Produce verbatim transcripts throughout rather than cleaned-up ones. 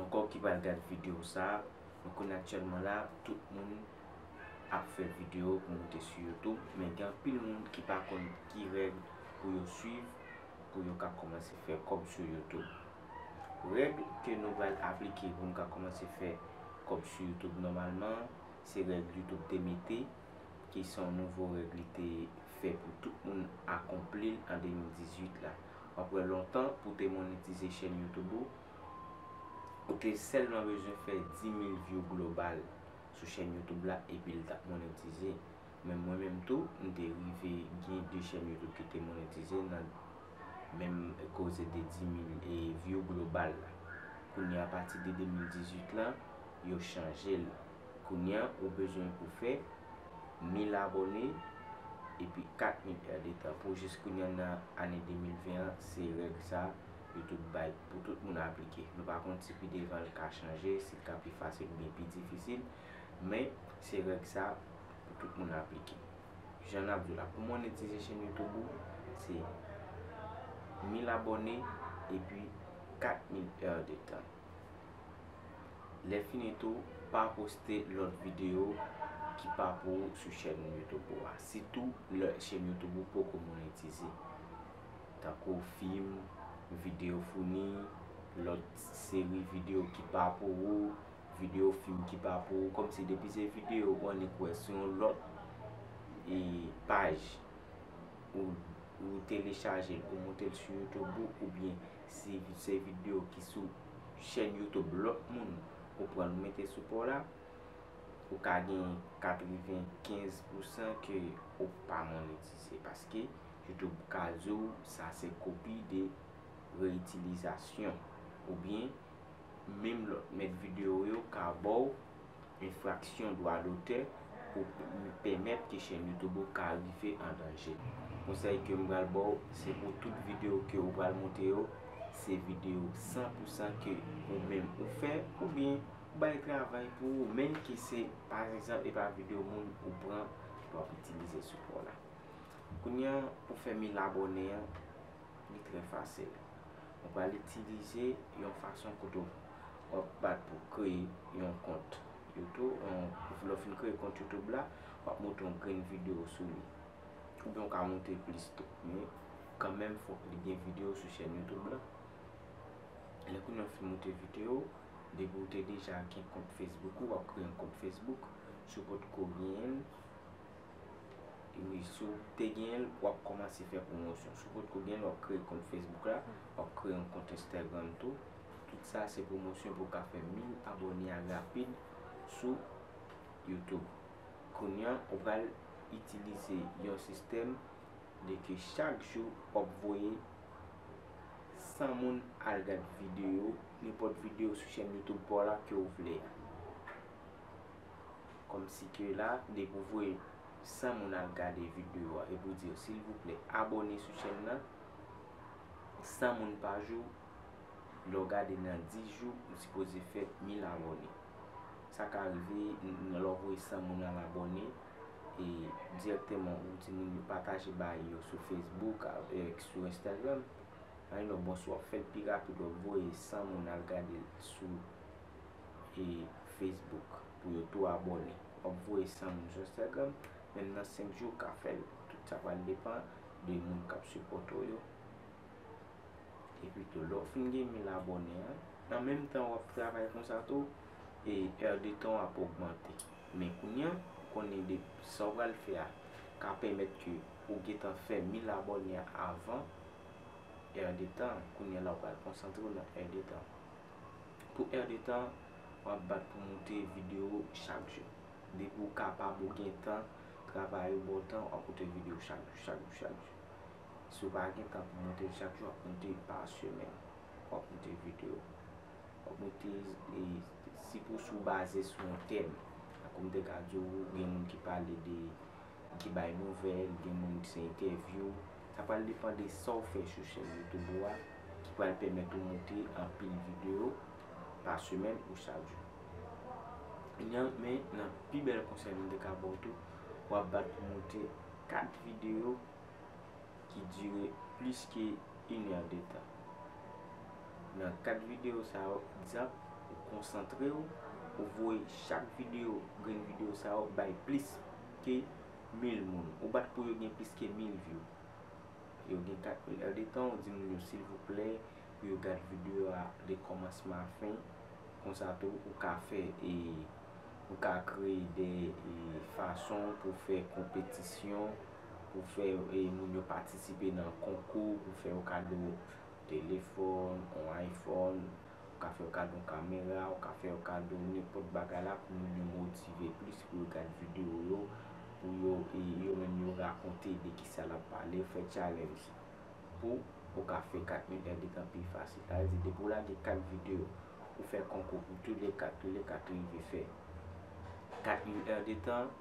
ankò ki pral gad videyo sa a. Nou konnen aktyèlman la, tout moun ap fè videyo pou moute sou YouTube, men gen anpil moun ki pa konn ki règ pou yo swiv pou yo ka kòmanse fè kòb sou YouTube. Règ ke nou pral aplike pou nou ka kòmanse fè kòb sou YouTube nòmalman, se règ YouTube te mete, ki se yon nouvo règ li te fè pou tout moun akonpli l an de mil dizuit la. W ap wè lontan pou te monetize chèn YouTube ou, ou te sèlman bezwen fè dis mil view global sou chèn YouTube la epi l t ap monetize. Men mwen menm tou, m te rive gen de chèn YouTube ki te monetize nan menm koze de dis mil e view global la. Kounye a, apati de de mil dizuit la, yo chanje l. Kounye a, ou bezwen pou fè mil abòne epi kat mil è de tan. Pou jis kounye a nan ane de mil ven an, se règ sa YouTube bay pou tout moun aplike. Nou pa konn si pi devan l ka chanje, si l ka pi fasil oubyen pi difisil, men se règ sa pou tout moun aplike. Jan n ap di w la, pou monetize chèn YouTube ou, se mil abòne epi kat mil è de tan. Lè fini tou, pa poste lòt videyo ki pa pou ou sou chèn YouTube ou a, sitou lè chèn YouTube ou poko monetize, tankou fim, videyo funny, lòt seri videyo ki pa pou ou, videyo fim ki pa pou ou, kòmsi depi se videyo ou annik wè sou yon lòt e paj, ou, ou telechaje l, ou moute l sou YouTube ou, oubyen si se videyo ki sou chèn YouTube lòt moun, ou pran l ou mete sou pa w la, ou ka gen katrevenkenz pousan ke ou pa monetize, paske YouTube ka di w sa se kopi de reyitilizasyon, oubyen menm lòt mèt videyo yo ka ba w enfraksyon dwa dotè pou pèmèt ke chèn YouTube ou ka rive an danje. Konsèy ke m pral ba w, se pou tout videyo ke ou pral monte yo, se videyo san pousan ke ou menm ou fè, oubyen ou bay travay pou ou menm ki se, pa egzanp, e pa videyo moun ou pran pou w ap itilize sou pa w la. Kounye a, pou fè mil abòne an, li trè fasil. Ou pral itilize yon fason kote w ap bat pou kreye yon kont YouTube. Yon, lè w fin kreye kont YouTube la, w ap moute yon grenn videyo sou li. Oubyen w ka moute plis tou. Men, kanmenm, fòk li gen videyo sou chèn YouTube la. Lè kounye a w fin moute videyo, depi w te deja gen kont Facebook ou, w ap kreye yon kont Facebook. Si w potko genyen l, wi, si w te genyen l, w ap kòmanse fè pwomosyon. Si w potko genyen l, w ap kreye kont Facebook la, w ap kreye yon kont Instagram tou. Tout sa se pwomosyon pou w ka fè mil abòne a rapid sou YouTube. Kounye a, ou pral itilize yon sistèm de ke chak jou w ap voye san moun al gad videyo, nenpòt videyo sou chèn YouTube pa w la ke w vle a. Kòmsi ke la, depi w voye san moun al gade videyo a, epi w di yo, silvouplè, abòne sou chèn nan, san moun pa jou, lè w gade nan dis jou, ou sipoze fè mil abòne. Sa ka rive, n-, n-, lè w voye san moun al abòne, e dirèkteman, ou di moun yo pataje bagay yo sou Facebook, a-, e, sou Instagram. Ann, lè w bon, si w ap fè l pi rapid, w ap voye san moun al gade l sou, e, Facebook pou yo tou abòne. W ap voye san moun sou Instagram, menm nan senk jou, w ka fè l. Tout sa pral depann de moun k ap sipòte w yo. Epi tou, lè w fin gen mil abòne an, an menm tan w ap travay konsa tou, e è de tan w ap ogmante. Men kounye a, ou konnen de sa w pral fè a ka pèmèt ke ou gentan fè mil abòne an avan è de tan. Kounye a la, w pral konsantre w nan è de tan. Pou è de tan, w ap bat pou moute videyo chak jou. Depi w kapab, ou gen tan, travay ou ba w tan, w ap moute videyo chak jou, chak jou, chak jou. Si w pa gen tan pou moute l chak jou, w ap moute pa semèn. W ap moute videyo. W ap moute, e, sitou si w baze sou yon tèm. Tankou m te ka di w, gen moun ki pale de, ki bay nouvèl, gen moun ki se entèvyou. Sa pral depann de sa w fè sou chèn YouTube ou a, ki pral pèmèt ou moute anpil videyo pa semèn ou chak jou. Nan, men nan pi bèl konsèy m te ka ba w tou, w ap bat pou moute kat videyo ki dire plis ke inè de tan. Nan kat videyo sa yo, egzanp, ou konsantre w, ou voye chak videyo, grenn videyo sa yo bay plis ke mil moun. Ou bat pou yo gen plis ke mil view. Yo gen kat mil èdtan, ou di moun yo silvouplè pou yo gad videyo a de kòmansman a fen. Konsa tou, ou ka fè, e, ou ka kreye de, e, fason pou fè konpetisyon, pou fè, e, moun yo patisipe nan konkou, pou fè yo kado telefòn, yon iPhone, ou ka fè yo kado yon kamera, ou ka fè yo kado nenpòt bagay la pou moun yo motive plis pou yo gad videyo yo, pou yo, e, yo menm yo rakonte de kisa l ap pale, fè challenge pou ou ka fè kat mil èdtan pi fasil. Sa vle di, depi w lage kat videyo, ou fè konkou pou tou le kat, tou le kat rive fè kat mil èdtan,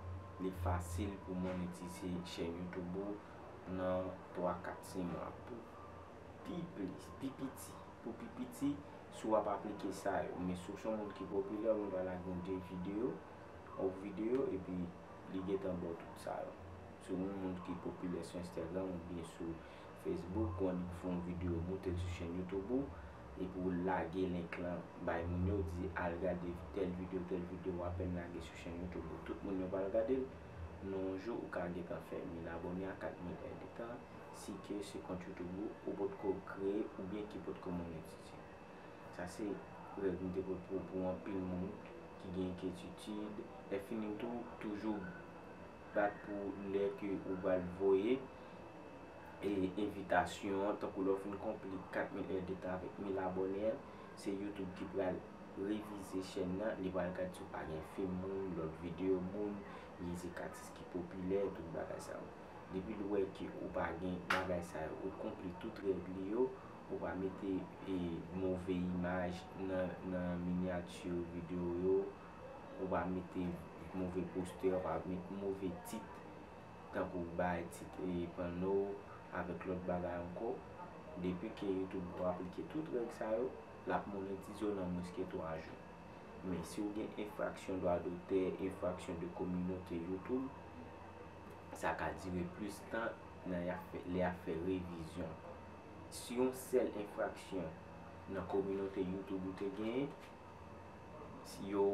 li fasil pou monetize chèn YouTube ou nan twa, kat, senk mwa. Pou pi plis, pi piti, pou pi piti, si w ap aplike sa yo. Men si w se yon moun ki popilè, ou dwe lage yon de videyo, yon videyo, epi li gentan ba w tout sa yo. Si w yon moun ki popilè sou Instagram oubyen sou Facebook, ou annik fè yon videyo, moute l sou chèn YouTube ou, epi w lage link lan bay moun yo, di al gade tèl videyo, tèl videyo w apèn lage sou chèn YouTube ou. Tout moun yo pral gade l, nan yon jou ou ka gentan fè mil abòne a, kat mil èdtan, si ke se kont YouTube ou, ou potko kreye oubyen ki potko monetize. Sa se règ m te pot pou, pou anpil moun ki gen enkyetitid. Lè fini tou, toujou bat pou lè ke ou pral voye, e, envitasyon an, tankou lè w fin konpli kat mil èdtan avèk mil abòne an, se YouTube ki pral revize chèn nan, li pral gad si w pa gen fim moun, lòt videyo moun, mizik atis ki popilè, tout bagay sa yo. Depi l wè ke ou pa gen bagay sa yo, ou konpli tout règ li yo, ou pa mete, e, move imaj nan, nan minyati videyo yo, ou pa mete move postè, ou pa mete move tit, tankou bay tit, e, panno avèk lòt bagay ankò. Depi ke YouTube ou aplike tout règ sa yo, l ap monetize w nan mwens ke twa jou. Men si w gen enfraksyon dwa dotè, enfraksyon de kominote YouTube, sa ka dire plis tan nan y ap fè, lè y ap fè revizyon. Si yon sèl enfraksyon nan kominote YouTube ou te genyen, si yo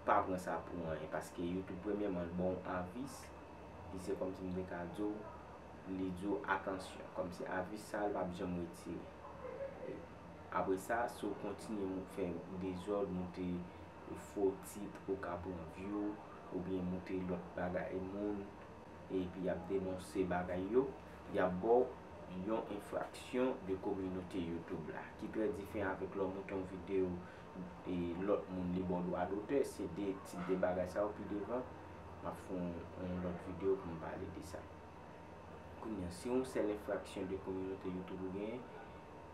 pa pran sa pou anyen, paske YouTube, premyèman, l ba w avis, li se kòmsi m te ka di w, li di w atansyon, kòmsi avis sa a, l p ap janm retire. Apre sa, si w kontinye mou-, fè dezòd, moute fo tit, ou ka pran view, oubyen moute lòt bagay moun, epi y ap denonse bagay yo, y ap ba w yon enfraksyon de kominote YouTube la, ki trè diferan avèk lè w moute yon videyo, e, lòt moun li ba w dwa dotè, se de tip de bagay sa yo, pi devan, m ap fè yon, yon lòt videyo pou m pale de sa. Kounye a, si yon sèl enfraksyon de kominote YouTube ou genyen,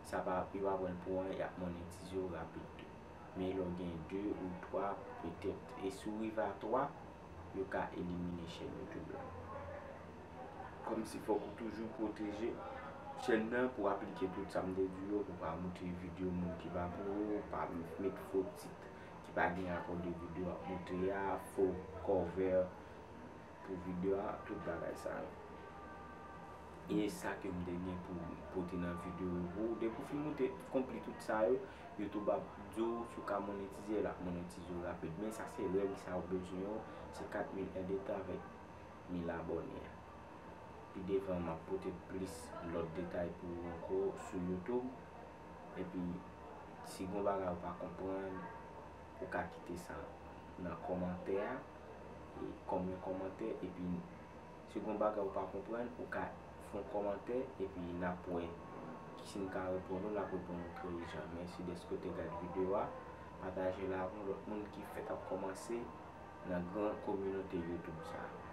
sa pa, yo pa pran l pou anyen, y ap monetize w rapid tou. Men lè w gen de ou twa, petèt, e si w rive a twa, yo ka elimine chèn YouTube la. Kòmsi fòk ou toujou pwoteje chèn nan pou aplike tout sa m te di yo, pou pa moute videyo moun ki pa pou ou, pa met fo tit ki pa gen rapò de videyo w ap moute a, fo cover pou videyo a, tout bagay sa yo. E sa ke m te gen pou m pote nan videyo yo pou ou. Depi w fin moute, konpli tout sa yo, YouTube ap di w si w ka monetize, l ap monetize w rapid. Men sa se règ sa ou bezwen yo, se kat mil èdtan avèk mil abòne a. Pi devan, m ap pote plis lòt detay pou ou ankò sou YouTube. Epi, si gon bagay ou pa konprann, ou ka kite sa nan kòmantè a, e kòm yon kòmantè, epi si gon bagay ou pa konprann, ou ka fè yon kòmantè, epi n ap wè si n ka reponn ou, n ap reponn ou trè ijan. Mèsi dèske w te gad videyo a, pataje l avè yon lòt moun ki fèk ap kòmanse nan gran kominote YouTube sa a.